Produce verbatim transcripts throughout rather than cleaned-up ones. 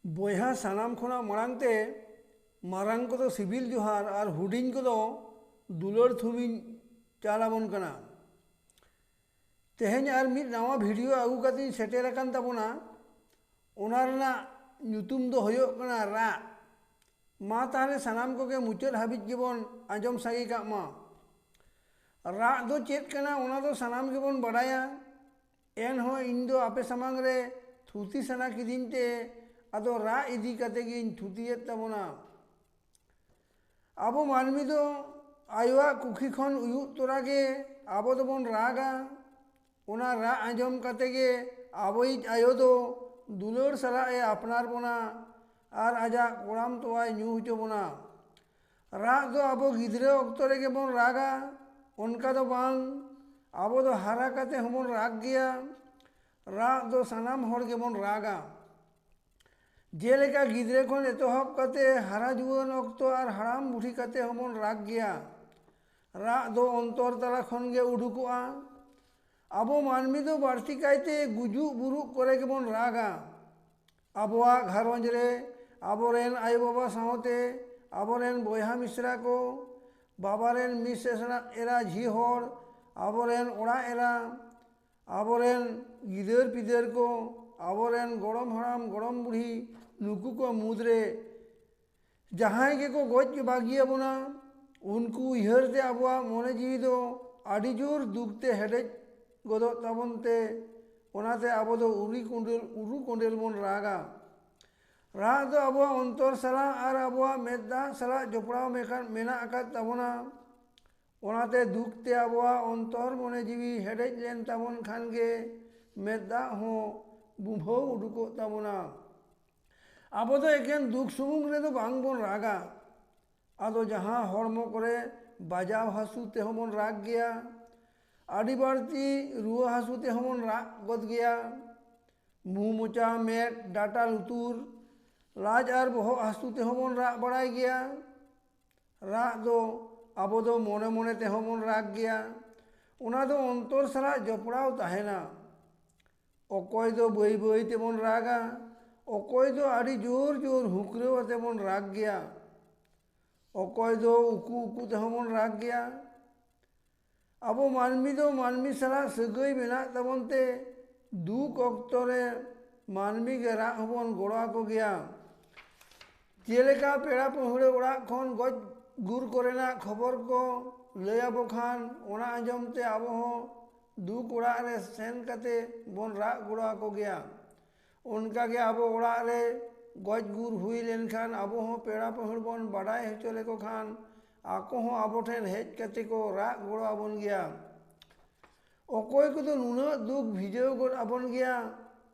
ᱵᱚᱭᱦᱟ, ᱥᱟᱱᱟᱢ ᱠᱷᱚᱱᱟᱜ ᱢᱟᱲᱟᱝ ᱛᱮ ᱢᱟᱨᱟᱝ ᱠᱚᱫᱚ ᱥᱤᱵᱤᱞ ᱡᱚᱦᱟᱨ ᱟᱨ ᱦᱩᱰᱤᱧ ᱠᱚᱫᱚ ᱫᱩᱞᱟᱹᱲ ᱛᱷᱩᱢᱤᱧ ᱪᱟᱞ ᱟᱵᱚᱱ ᱠᱟᱱᱟ᱾ ᱛᱮᱦᱮᱧ ᱟᱨ ᱢᱤᱫ ᱱᱟᱣᱟ ᱵᱷᱤᱰᱤᱭᱳ ᱟᱹᱜᱩ ᱠᱟᱛᱮᱧ ᱥᱮᱴᱮᱨ ᱟᱠᱟᱱ ᱛᱟᱵᱚᱱᱟ᱾ ᱚᱱᱟ ᱨᱮᱱᱟᱜ ᱧᱩᱛᱩᱢ ᱫᱚ ᱦᱩᱭᱩᱜ ᱠᱟᱱᱟ ᱨᱟᱜ᱾ ᱢᱟ ᱛᱟᱦᱞᱮ ᱥᱟᱱᱟᱢ ᱠᱚᱜᱮ ᱢᱩᱪᱟᱹᱫ ᱦᱟᱹᱵᱤᱡ ᱜᱮᱵᱚᱱ ᱟᱸᱡᱚᱢ ᱥᱟᱸᱜᱮ ᱠᱟᱜ ᱢᱟ᱾ ᱨᱟᱜ ᱫᱚ ᱪᱮᱫ ᱠᱟᱱᱟ, ᱚᱱᱟ ᱫᱚ ᱥᱟᱱᱟᱢ ᱜᱮᱵᱚᱱ ᱵᱟᱰᱟᱭᱟ᱾ ᱮᱱᱦᱚᱸ ᱤᱧ ᱫᱚ ᱟᱯᱮ ᱥᱟᱢᱟᱝ ᱨᱮ ᱛᱷᱩᱛᱤ ᱥᱟᱱᱟ ᱠᱤᱫᱤᱧ ᱛᱮ ᱟᱫᱚ ᱨᱟᱜ ᱤᱫᱤ ᱠᱟᱛᱮ ᱜᱤᱧ ᱛᱷᱩᱛᱤᱭᱮᱫ ᱛᱟᱵᱚᱱᱟ᱾ ᱟᱵᱚ ᱢᱟᱹᱱᱢᱤ ᱫᱚ ᱟᱭᱳᱣᱟᱜ ᱠᱩᱠᱷᱤ ᱠᱷᱚᱱ ᱩᱭᱩᱜ ᱛᱚᱨᱟ ᱜᱮ ᱟᱵᱚ ᱫᱚᱵᱚᱱ ᱨᱟᱜᱟ᱾ ᱚᱱᱟ ᱨᱟᱜ ᱟᱸᱡᱚᱢ ᱠᱟᱛᱮ ᱜᱮ ᱟᱵᱚᱭᱤᱡ ᱟᱭᱳ ᱫᱚ ᱫᱩᱞᱟᱹᱲ ᱥᱟᱞᱟᱜ ᱮ ᱟᱯᱱᱟᱨ ᱵᱚᱱᱟ ᱟᱨ ᱟᱡᱟᱜ ᱠᱚᱲᱟᱢ ᱛᱚᱣᱟᱭ ᱧᱩ ᱦᱚᱪᱚ ᱵᱚᱱᱟ᱾ ᱨᱟᱜ ᱫᱚ ᱟᱵᱚ ᱜᱤᱫᱽᱨᱟᱹ ᱚᱠᱛᱚ ᱨᱮᱜᱮ ᱵᱚᱱ ᱨᱟᱜᱟ, ᱚᱱᱠᱟ ᱫᱚ ᱵᱟᱝ᱾ ᱟᱵᱚ ᱫᱚ ᱦᱟᱨᱟ ᱠᱟᱛᱮ ᱦᱚᱸᱵᱚᱱ ᱨᱟᱜᱽ ᱜᱮᱭᱟ᱾ ᱨᱟᱜ ᱫᱚ ᱥᱟᱱᱟᱢ ᱦᱚᱲ ᱜᱮᱵᱚᱱ ᱨᱟᱜᱟ᱾ ᱡᱮᱞᱮᱠᱟ ᱜᱤᱫᱽᱨᱟᱹ ᱠᱷᱚᱱ ᱮᱛᱚᱦᱚᱵ ᱠᱟᱛᱮ ᱦᱟᱨᱟ ᱡᱩᱣᱟᱹᱱ ᱚᱠᱛᱚ ᱟᱨ ᱦᱟᱲᱟᱢ ᱵᱩᱰᱷᱤ ᱠᱟᱛᱮ ᱦᱚᱸᱵᱚᱱ ᱨᱟᱜᱽ ᱜᱮᱭᱟ᱾ ᱨᱟᱜ ᱫᱚ ᱚᱱᱛᱚᱨ ᱛᱟᱞᱟ ᱠᱷᱚᱱ ᱜᱮ ᱩᱰᱩᱠᱚᱜᱼᱟ᱾ ᱟᱵᱚ ᱢᱟᱹᱱᱢᱤ ᱫᱚ ᱵᱟᱹᱲᱛᱤ ᱠᱟᱭᱛᱮ ᱜᱩᱡᱩᱜ ᱵᱩᱨᱩᱜ ᱠᱚᱨᱮ ᱜᱮᱵᱚᱱ ᱨᱟᱜᱟ᱾ ᱟᱵᱚᱣᱟᱜ ᱜᱷᱟᱨᱚᱸᱡᱽ ᱨᱮ ᱟᱵᱚᱨᱮᱱ ᱟᱭᱳᱼᱵᱟᱵᱟ ᱥᱟᱶᱛᱮ ᱟᱵᱚᱨᱮᱱ ᱵᱚᱭᱦᱟ ᱢᱤᱥᱨᱟ ᱠᱚ, ᱵᱟᱵᱟ ᱨᱮᱱ ᱢᱤᱥ ᱮᱨᱟ ᱡᱷᱤ ᱦᱚᱲ, ᱟᱵᱚᱨᱮᱱ ᱚᱲᱟᱜ ᱮᱨᱟ, ᱟᱵᱚᱨᱮᱱ ᱜᱤᱫᱟᱹᱨ ᱯᱤᱫᱟᱹᱨ ᱠᱚ, ᱟᱵᱚᱨᱮᱱ ᱜᱚᱲᱚᱢ ᱦᱟᱲᱟᱢ ᱜᱚᱲᱚᱢ ᱵᱩᱲᱦᱤ, ᱱᱩᱠᱩ ᱠᱚ ᱢᱩᱫᱽᱨᱮ ᱡᱟᱦᱟᱸᱭ ᱜᱮᱠᱚ ᱜᱚᱡ ᱵᱟᱹᱜᱤᱭᱟᱵᱚᱱᱟ, ᱩᱱᱠᱩ ᱩᱭᱦᱟᱹᱨ ᱛᱮ ᱟᱵᱚᱣᱟᱜ ᱢᱚᱱᱮ ᱡᱤᱣᱤ ᱫᱚ ᱟᱹᱰᱤ ᱡᱳᱨ ᱫᱩᱠ ᱛᱮ ᱦᱮᱰᱮᱡ ᱜᱚᱫᱚᱜ ᱛᱟᱵᱚᱱ ᱛᱮ, ᱚᱱᱟᱛᱮ ᱟᱵᱚ ᱫᱚ ᱩᱨᱤ ᱠᱚᱸᱰᱮᱞ, ᱩᱨᱩ ᱠᱚᱸᱰᱮᱞ ᱵᱚᱱ ᱨᱟᱜᱟ᱾ ᱨᱟᱜ ᱫᱚ ᱟᱵᱚᱣᱟᱜ ᱚᱱᱛᱚᱨ ᱥᱟᱞᱟᱜ ᱟᱨ ᱟᱵᱚᱣᱟᱜ ᱢᱮᱫ ᱫᱟᱜ ᱥᱟᱞᱟᱜ ᱡᱚᱯᱲᱟᱣ ᱢᱮᱠᱟ-, ᱢᱮᱱᱟᱜ ᱟᱠᱟᱫ ᱛᱟᱵᱚᱱᱟ᱾ ᱚᱱᱟᱛᱮ ᱫᱩᱠ ᱛᱮ ᱟᱵᱚᱣᱟᱜ ᱚᱱᱛᱚᱨ ᱢᱚᱱᱮ ᱡᱤᱣᱤ ᱦᱮᱰᱮᱡ ᱞᱮᱱ ᱛᱟᱵᱚᱱ ᱠᱷᱟᱱ ᱜᱮ ᱢᱮᱫ ᱫᱟᱜ ᱦᱚᱸ ᱵᱩᱵᱷᱟᱹᱣ ᱩᱰᱩᱠᱚᱜ ᱛᱟᱵᱚᱱᱟ᱾ ᱟᱵᱚ ᱫᱚ ᱮᱠᱮᱱ ᱫᱩᱠ ᱥᱩᱢᱩᱝ ᱨᱮᱫᱚ ᱵᱟᱝ ᱵᱚᱱ ᱨᱟᱜᱟ᱾ ᱟᱫᱚ ᱡᱟᱦᱟᱸ ᱦᱚᱲᱢᱚ ᱠᱚᱨᱮ ᱵᱟᱡᱟᱣ ᱦᱟᱹᱥᱩ ᱛᱮᱦᱚᱸ ᱵᱚᱱ ᱨᱟᱜᱽ ᱜᱮᱭᱟ, ᱟᱹᱰᱤ ᱵᱟᱹᱲᱛᱤ ᱨᱩᱣᱟᱹ ᱦᱟᱹᱥᱩ ᱛᱮᱦᱚᱸ ᱵᱚᱱ ᱨᱟᱜ ᱜᱚᱫ ᱜᱮᱭᱟ, ᱢᱩ ᱢᱚᱪᱟ, ᱢᱮᱫ, ᱰᱟᱴᱟ, ᱞᱩᱛᱩᱨ, ᱞᱟᱡ ᱟᱨ ᱵᱚᱦᱚᱜ ᱦᱟᱹᱥᱩ ᱛᱮᱦᱚᱸ ᱵᱚᱱ ᱨᱟᱜ ᱵᱟᱲᱟᱭ ᱜᱮᱭᱟ᱾ ᱨᱟᱜ ᱫᱚ ᱟᱵᱚ ᱫᱚ ᱢᱚᱱᱮ ᱢᱚᱱᱮ ᱛᱮᱦᱚᱸ ᱵᱚᱱ ᱨᱟᱜᱽ ᱜᱮᱭᱟ᱾ ᱚᱱᱟ ᱫᱚ ᱚᱱᱛᱚᱨ ᱥᱟᱞᱟᱜ ᱡᱚᱯᱲᱟᱣ ᱛᱟᱦᱮᱱᱟ᱾ ᱚᱠᱚᱭ ᱫᱚ ᱵᱟᱹᱭ ᱵᱟᱹᱭ ᱛᱮᱵᱚᱱ ᱨᱟᱜᱟ, ᱚᱠᱚᱭ ᱫᱚ ᱟᱹᱰᱤ ᱡᱳᱨ ᱡᱳᱨ ᱦᱩᱠᱨᱟᱹᱣ ᱟᱛᱮ ᱵᱚᱱ ᱨᱟᱜᱽ ᱜᱮᱭᱟ, ᱚᱠᱚᱭ ᱫᱚ ᱩᱠᱩ ᱩᱠᱩ ᱛᱮᱦᱚᱸ ᱵᱚᱱ ᱨᱟᱜᱽ ᱜᱮᱭᱟ᱾ ᱟᱵᱚ ᱢᱟᱹᱱᱢᱤ ᱫᱚ ᱢᱟᱹᱱᱢᱤ ᱥᱟᱞᱟᱜ ᱥᱟᱹᱜᱟᱹᱭ ᱢᱮᱱᱟᱜ ᱛᱟᱵᱚᱱ ᱛᱮ, ᱫᱩᱠ ᱚᱠᱛᱚ ᱨᱮ ᱢᱟᱹᱱᱢᱤ ᱜᱮ ᱨᱟᱜ ᱦᱚᱸᱵᱚᱱ ᱜᱚᱲᱚ ᱟᱠᱚ ᱜᱮᱭᱟ᱾ ᱡᱮᱞᱮᱠᱟ ᱯᱮᱲᱟ ᱯᱟᱹᱦᱲᱟᱹ ᱚᱲᱟᱜ ᱠᱷᱚᱱ ᱜᱚᱡ ᱜᱩᱨ ᱠᱚᱨᱮᱱᱟᱜ ᱠᱷᱚᱵᱚᱨ ᱠᱚ ᱞᱟᱹᱭ ᱟᱵᱚ ᱠᱷᱟᱱ, ᱚᱱᱟ ᱟᱸᱡᱚᱢ ᱛᱮ ᱟᱵᱚ ᱦᱚᱸ ᱫᱩᱠ ᱚᱲᱟᱜ ᱨᱮ ᱥᱮᱱ ᱠᱟᱛᱮ ᱵᱚᱱ ᱨᱟᱜ ᱜᱚᱲᱚ ᱟᱠᱚ ᱜᱮᱭᱟ᱾ ᱚᱱᱠᱟ ᱜᱮ ᱟᱵᱚ ᱚᱲᱟᱜ ᱨᱮ ᱜᱚᱡ ᱜᱩᱨ ᱦᱩᱭ ᱞᱮᱱᱠᱷᱟᱱ, ᱟᱵᱚ ᱦᱚᱸ ᱯᱮᱲᱟ ᱯᱟᱹᱦᱲᱟᱹ ᱵᱚᱱ ᱵᱟᱰᱟᱭ ᱦᱚᱪᱚ ᱞᱮᱠᱚ ᱠᱷᱟᱱ, ᱟᱠᱚ ᱦᱚᱸ ᱟᱵᱚ ᱴᱷᱮᱱ ᱦᱮᱡ ᱠᱟᱛᱮ ᱠᱚ ᱨᱟᱜ ᱜᱚᱲᱚ ᱟᱵᱚᱱ ᱜᱮᱭᱟ᱾ ᱚᱠᱚᱭ ᱠᱚᱫᱚ ᱱᱩᱱᱟᱹᱜ ᱫᱩᱠ ᱵᱷᱤᱡᱟᱹᱣ ᱜᱚᱫ ᱟᱵᱚᱱ ᱜᱮᱭᱟ,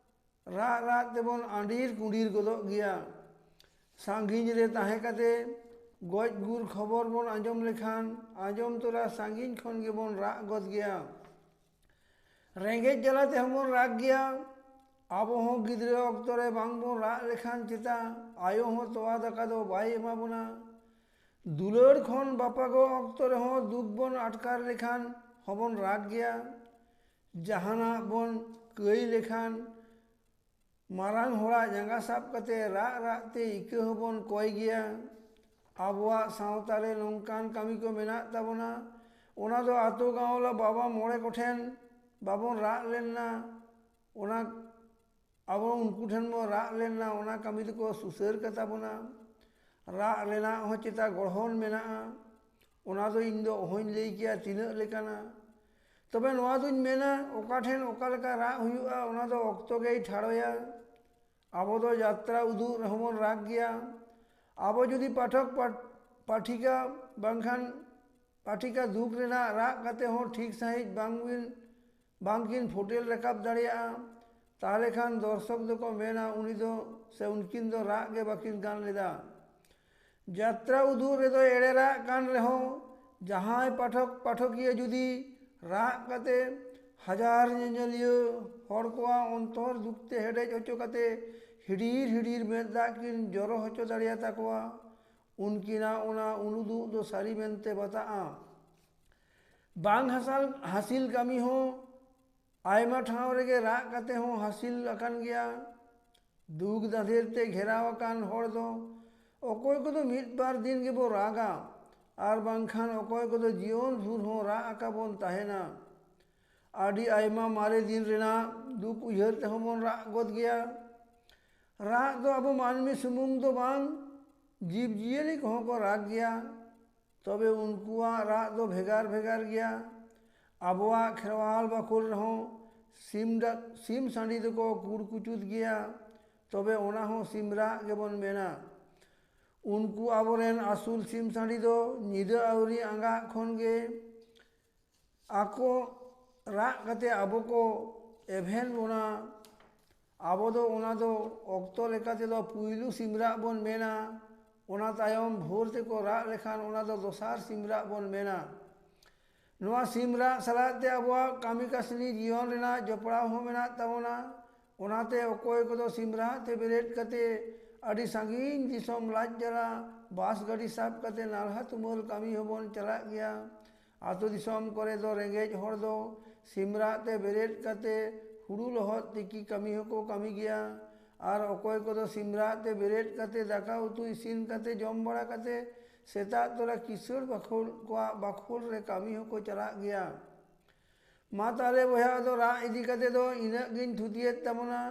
ᱨᱟᱜ ᱨᱟᱜ ᱛᱮᱵᱚᱱ ᱟᱸᱰᱤᱨ ᱠᱩᱸᱰᱤᱨ ᱜᱚᱫᱚᱜ ᱜᱮᱭᱟ᱾ ᱥᱟᱺᱜᱤᱧ ᱨᱮ ᱛᱟᱦᱮᱸ ᱠᱟᱛᱮ ᱜᱚᱡ ᱜᱩᱨ ᱠᱷᱚᱵᱚᱨ ᱵᱚᱱ ᱟᱸᱡᱚᱢ ᱞᱮᱠᱷᱟᱱ, ᱟᱸᱡᱚᱢ ᱛᱚᱨᱟ ᱥᱟᱺᱜᱤᱧ ᱠᱷᱚᱱ ᱜᱮᱵᱚᱱ ᱨᱟᱜ ᱜᱚᱫ ᱜᱮᱭᱟ᱾ ᱨᱮᱸᱜᱮᱡ ᱡᱟᱞᱟ ᱛᱮᱦᱚᱸ ᱵᱚᱱ ᱨᱟᱜ ᱜᱮᱭᱟ᱾ ᱟᱵᱚ ᱦᱚᱸ ᱜᱤᱫᱽᱨᱟᱹ ᱚᱠᱛᱚ ᱨᱮ ᱵᱟᱝ ᱵᱚᱱ ᱨᱟᱜ ᱞᱮᱠᱷᱟᱱ ᱪᱮᱛᱟ ᱟᱭᱳ ᱦᱚᱸ ᱛᱚᱣᱟ ᱫᱟᱠᱟ ᱫᱚ ᱵᱟᱭ ᱮᱢᱟ ᱵᱚᱱᱟ᱾ ᱫᱩᱞᱟᱹᱲ ᱠᱷᱚᱱ ᱵᱟᱯᱟᱜᱚᱜ ᱚᱠᱛᱚ ᱨᱮᱦᱚᱸ ᱫᱩᱠ ᱵᱚᱱ ᱟᱴᱠᱟᱨ ᱞᱮᱠᱷᱟᱱ ᱦᱚᱸᱵᱚᱱ ᱨᱟᱜ ᱜᱮᱭᱟ᱾ ᱡᱟᱦᱟᱱᱟᱜ ᱵᱚᱱ ᱠᱟᱹᱭ ᱞᱮᱠᱷᱟᱱ ᱢᱟᱨᱟᱝ ᱦᱚᱲᱟᱜ ᱡᱟᱸᱜᱟ ᱥᱟᱵ ᱠᱟᱛᱮ ᱨᱟᱜ ᱨᱟᱜ ᱛᱮ ᱤᱠᱟᱹ ᱦᱚᱸᱵᱚᱱ ᱠᱚᱭ ᱜᱮᱭᱟ᱾ ᱟᱵᱚᱣᱟᱜ ᱥᱟᱶᱛᱟ ᱨᱮ ᱱᱚᱝᱠᱟᱱ ᱠᱟᱹᱢᱤ ᱠᱚ ᱢᱮᱱᱟᱜ ᱛᱟᱵᱚᱱᱟ, ᱚᱱᱟ ᱫᱚ ᱟᱛᱳ ᱜᱟᱶᱞᱟ ᱵᱟᱵᱟ ᱢᱚᱬᱮ ᱠᱚᱴᱷᱮᱱ ᱵᱟᱵᱚᱱ ᱨᱟᱜ ᱞᱮᱱᱟ, ᱚᱱᱟ ᱟᱵᱚ ᱩᱱᱠᱩ ᱴᱷᱮᱱ ᱵᱚᱱ ᱨᱟᱜ ᱞᱮᱱᱟ, ᱚᱱᱟ ᱠᱟᱹᱢᱤ ᱫᱚᱠᱚ ᱥᱩᱥᱟᱹᱨ ᱠᱟᱛᱟ ᱵᱚᱱᱟ᱾ ᱨᱟᱜ ᱨᱮᱱᱟᱜ ᱦᱚᱸ ᱪᱮᱛᱟ ᱜᱚᱲᱦᱚᱱ ᱢᱮᱱᱟᱜᱼᱟ, ᱚᱱᱟ ᱫᱚ ᱤᱧ ᱫᱚ ᱚᱦᱚᱧ ᱞᱟᱹᱭ ᱠᱮᱭᱟ ᱛᱤᱱᱟᱹᱜ ᱞᱮᱠᱟᱱᱟ᱾ ᱛᱚᱵᱮ ᱱᱚᱣᱟ ᱫᱩᱧ ᱢᱮᱱᱟ, ᱚᱠᱟ ᱴᱷᱮᱱ ᱚᱠᱟ ᱞᱮᱠᱟ ᱨᱟᱜ ᱦᱩᱭᱩᱜᱼᱟ, ᱚᱱᱟ ᱫᱚ ᱚᱠᱛᱚ ᱜᱮᱭ ᱴᱷᱟᱲᱚᱭᱟ᱾ ᱟᱵᱚ ᱫᱚ ᱡᱟᱛᱨᱟ ᱩᱫᱩᱜ ᱨᱮᱦᱚᱸ ᱵᱚᱱ ᱨᱟᱜᱽ ᱜᱮᱭᱟ᱾ ᱟᱵᱚ ᱡᱩᱫᱤ ᱯᱟᱴᱷᱚᱠ ᱯᱟᱴ-, ᱯᱟᱴᱷᱤᱠᱟ ᱵᱟᱝᱠᱷᱟᱱ ᱯᱟᱴᱷᱤᱠᱟ ᱫᱩᱠ ᱨᱮᱱᱟᱜ ᱨᱟᱜ ᱠᱟᱛᱮ ᱦᱚᱸ ᱴᱷᱤᱠ ᱥᱟᱺᱦᱤᱡ ᱵᱟᱝᱵᱤᱱ, ᱵᱟᱝᱠᱤᱱ ᱯᱷᱩᱴᱮᱞ ᱨᱟᱠᱟᱵ ᱫᱟᱲᱮᱭᱟᱜᱼᱟ, ᱛᱟᱦᱚᱞᱮ ᱠᱷᱟᱱ ᱫᱚᱨᱥᱚᱠ ᱫᱚᱠᱚ ᱢᱮᱱᱟ, "ᱩᱱᱤ ᱫᱚ ᱥᱮ ᱩᱱᱠᱤᱱ ᱫᱚ ᱨᱟᱜ ᱜᱮ ᱵᱟᱹᱠᱤᱱ ᱜᱟᱱ ᱞᱮᱫᱟ᱾" ᱡᱟᱛᱨᱟ ᱩᱫᱩᱜ ᱨᱮᱫᱚ ᱮᱲᱮ ᱨᱟᱜ ᱠᱟᱱ ᱨᱮᱦᱚᱸ, ᱡᱟᱦᱟᱸᱭ ᱯᱟᱴᱷᱚᱠ ᱯᱟᱴᱷᱚᱠᱤᱭᱟᱹ ᱡᱩᱫᱤ ᱨᱟᱜ ᱠᱟᱛᱮ ᱦᱟᱡᱟᱨ ᱧᱮᱧᱮᱞᱤᱭᱟᱹ ᱦᱚᱲ ᱠᱚᱣᱟᱜ ᱚᱱᱛᱚᱨ ᱫᱩᱠ ᱛᱮ ᱦᱮᱰᱮᱡ ᱦᱚᱪᱚ ᱠᱟᱛᱮ ᱦᱤᱰᱤᱨ ᱦᱤᱰᱤᱨ ᱢᱮᱫ ᱫᱟᱜ ᱠᱤᱱ ᱡᱚᱨᱚ ᱦᱚᱪᱚ ᱫᱟᱲᱮᱭᱟᱛᱟ ᱠᱚᱣᱟ, ᱩᱱᱠᱤᱱᱟᱜ ᱚᱱᱟ ᱩᱱᱩᱫᱩᱜ ᱫᱚ ᱥᱟᱹᱨᱤ ᱢᱮᱱᱛᱮ ᱵᱟᱛᱟᱜᱼᱟ᱾ ᱵᱟᱝ ᱦᱟᱥᱟᱞ, ᱦᱟᱹᱥᱤᱞ ᱠᱟᱹᱢᱤ ᱦᱚᱸ ᱟᱭᱢᱟ ᱴᱷᱟᱶ ᱨᱮᱜᱮ ᱨᱟᱜ ᱠᱟᱛᱮ ᱦᱚᱸ ᱦᱟᱹᱥᱤᱞ ᱟᱠᱟᱱ ᱜᱮᱭᱟ᱾ ᱫᱩᱠ ᱫᱟᱸᱫᱷᱮᱨ ᱛᱮ ᱜᱷᱮᱨᱟᱣ ᱟᱠᱟᱱ ᱦᱚᱲ ᱫᱚ ᱚᱠᱚᱭ ᱠᱚᱫᱚ ᱢᱤᱫ ᱵᱟᱨ ᱫᱤᱱ ᱜᱮᱵᱚ ᱨᱟᱜᱟ, ᱟᱨ ᱵᱟᱝᱠᱷᱟᱱ ᱚᱠᱚᱭ ᱠᱚᱫᱚ ᱡᱤᱭᱚᱱ ᱵᱷᱳᱨ ᱦᱚᱸ ᱨᱟᱜ ᱟᱠᱟ ᱵᱚᱱ ᱛᱟᱦᱮᱱᱟ᱾ ᱟᱹᱰᱤ ᱟᱭᱢᱟ ᱢᱟᱨᱮ ᱫᱤᱱ ᱨᱮᱱᱟᱜ ᱫᱩᱠ ᱩᱭᱦᱟᱹᱨ ᱛᱮᱦᱚᱸ ᱵᱚᱱ ᱨᱟᱜ ᱜᱚᱫ ᱜᱮᱭᱟ᱾ ᱨᱟᱜ ᱫᱚ ᱟᱵᱚ ᱢᱟᱹᱱᱢᱤ ᱥᱩᱢᱩᱝ ᱫᱚ ᱵᱟᱝ, ᱡᱤᱵᱽ ᱡᱤᱭᱟᱹᱞᱤ ᱠᱚᱦᱚᱸ ᱠᱚ ᱨᱟᱜ ᱜᱮᱭᱟ᱾ ᱛᱚᱵᱮ ᱩᱱᱠᱩᱣᱟᱜ ᱨᱟᱜ ᱫᱚ ᱵᱷᱮᱜᱟᱨ ᱵᱷᱮᱜᱟᱨ ᱜᱮᱭᱟ᱾ ᱟᱵᱚᱣᱟᱜ ᱠᱷᱮᱨᱣᱟᱞ ᱵᱟᱠᱷᱳᱞ ᱨᱮᱦᱚᱸ ᱥᱤᱢ ᱰᱟ-, ᱥᱤᱢ ᱥᱟᱺᱰᱤ ᱫᱚᱠᱚ ᱠᱩᱲ ᱠᱩᱪᱩᱫ ᱜᱮᱭᱟ᱾ ᱛᱚᱵᱮ ᱚᱱᱟ ᱦᱚᱸ ᱥᱤᱢ ᱨᱟᱜ ᱜᱮᱵᱚᱱ ᱢᱮᱱᱟ᱾ ᱩᱱᱠᱩ ᱟᱵᱚᱨᱮᱱ ᱟᱹᱥᱩᱞ ᱥᱤᱢ ᱥᱟᱺᱰᱤ ᱫᱚ ᱧᱤᱫᱟᱹ ᱟᱹᱣᱨᱤ ᱟᱸᱜᱟᱜ ᱠᱷᱚᱱ ᱜᱮ ᱟᱠᱚ ᱨᱟᱜ ᱠᱟᱛᱮ ᱟᱵᱚ ᱠᱚ ᱮᱵᱷᱮᱱ ᱵᱚᱱᱟ᱾ ᱟᱵᱚ ᱫᱚ ᱚᱱᱟ ᱫᱚ ᱚᱠᱛᱚ ᱞᱮᱠᱟ ᱛᱮᱫᱚ ᱯᱩᱭᱞᱩ ᱥᱤᱢ ᱨᱟᱜ ᱵᱚᱱ ᱢᱮᱱᱟ᱾ ᱚᱱᱟ ᱛᱟᱭᱚᱢ ᱵᱷᱳᱨ ᱛᱮᱠᱚ ᱨᱟᱜ ᱞᱮᱠᱷᱟᱱ ᱚᱱᱟ ᱫᱚ ᱫᱚᱥᱟᱨ ᱥᱤᱢ ᱨᱟᱜ ᱵᱚᱱ ᱢᱮᱱᱟ᱾ ᱱᱚᱣᱟ ᱥᱤᱢ ᱨᱟᱜ ᱥᱟᱞᱟᱜ ᱛᱮ ᱟᱵᱚᱣᱟᱜ ᱠᱟᱹᱢᱤ ᱠᱟᱹᱥᱱᱤ ᱡᱤᱭᱚᱱ ᱨᱮᱱᱟᱜ ᱡᱚᱯᱲᱟᱣ ᱦᱚᱸ ᱢᱮᱱᱟᱜ ᱛᱟᱵᱚᱱᱟ᱾ ᱚᱱᱟᱛᱮ ᱚᱠᱚᱭ ᱠᱚᱫᱚ ᱥᱤᱢ ᱨᱟᱜ ᱛᱮ ᱵᱮᱨᱮᱫ ᱠᱟᱛᱮ ᱟᱹᱰᱤ ᱥᱟᱺᱜᱤᱧ ᱫᱤᱥᱚᱢ ᱞᱟᱡ ᱡᱟᱞᱟ ᱵᱟᱥ ᱜᱟᱹᱰᱤ ᱥᱟᱵ ᱠᱟᱛᱮ ᱱᱟᱞᱦᱟ ᱛᱩᱢᱟᱹᱞ ᱠᱟᱹᱢᱤ ᱦᱚᱸᱵᱚᱱ ᱪᱟᱞᱟᱜ ᱜᱮᱭᱟ᱾ ᱟᱛᱳ ᱫᱤᱥᱚᱢ ᱠᱚᱨᱮ ᱫᱚ ᱨᱮᱸᱜᱮᱡ ᱦᱚᱲ ᱫᱚ ᱥᱤᱢ ᱨᱟᱜ ᱛᱮ ᱵᱮᱨᱮᱫ ᱠᱟᱛᱮ ᱦᱩᱲᱩ ᱞᱚᱦᱚᱫ ᱛᱤᱠᱤ ᱠᱟᱹᱢᱤ ᱦᱚᱸᱠᱚ ᱠᱟᱹᱢᱤ ᱜᱮᱭᱟ᱾ ᱟᱨ ᱚᱠᱚᱭ ᱠᱚᱫᱚ ᱥᱤᱢ ᱨᱟᱜ ᱛᱮ ᱵᱮᱨᱮᱫ ᱠᱟᱛᱮ ᱫᱟᱠᱟ ᱩᱛᱩ ᱤᱥᱤᱱ ᱠᱟᱛᱮ ᱡᱚᱢ ᱵᱟᱲᱟ ᱠᱟᱛᱮ ᱥᱮᱛᱟᱜ ᱛᱚᱨᱟ ᱠᱤᱥᱟᱹᱬ ᱵᱟᱠᱷᱳᱞ ᱠᱚᱣᱟᱜ ᱵᱟᱠᱷᱳᱞ ᱨᱮ ᱠᱟᱹᱢᱤ ᱦᱚᱸᱠᱚ ᱪᱟᱞᱟᱜ ᱜᱮᱭᱟ᱾ ᱢᱟ ᱛᱟᱦᱞᱮ ᱵᱚᱭᱦᱟ, ᱟᱫᱚ ᱨᱟᱜ ᱤᱫᱤ ᱠᱟᱛᱮ ᱫᱚ ᱤᱱᱟᱹᱜ ᱜᱤᱧ ᱛᱷᱩᱛᱤᱭᱮᱫ ᱛᱟᱵᱚᱱᱟ᱾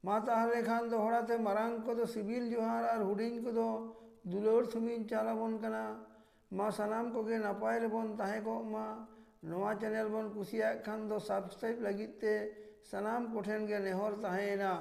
ᱢᱟ ᱛᱟᱦᱞᱮ ᱠᱷᱟᱱ ᱫᱚᱦᱲᱟ ᱛᱮ ᱢᱟᱨᱟᱝ ᱠᱚᱫᱚ ᱥᱤᱵᱤᱞ ᱡᱚᱦᱟᱨ ᱟᱨ ᱦᱩᱰᱤᱧ ᱠᱚᱫᱚ ᱫᱩᱞᱟᱹᱲ ᱛᱷᱩᱢᱤᱧ ᱪᱟᱞ ᱟᱵᱚᱱ ᱠᱟᱱᱟ᱾ ᱢᱟ ᱥᱟᱱᱟᱢ ᱠᱚᱜᱮ ᱱᱟᱯᱟᱭ ᱨᱮᱵᱚᱱ ᱛᱟᱦᱮᱸ ᱠᱚᱜ ᱢᱟ᱾ ᱱᱚᱣᱟ ᱪᱮᱱᱮᱞ ᱵᱚᱱ ᱠᱩᱥᱤᱭᱟᱜ ᱠᱷᱟᱱ ᱫᱚ ᱥᱟᱵᱥᱠᱨᱟᱭᱤᱵ ᱞᱟᱹᱜᱤᱫ ᱛᱮ ᱥᱟᱱᱟᱢ ᱠᱚᱴᱷᱮᱱ ᱜᱮ ᱱᱮᱦᱚᱨ ᱛᱟᱦᱮᱸᱭᱮᱱᱟ᱾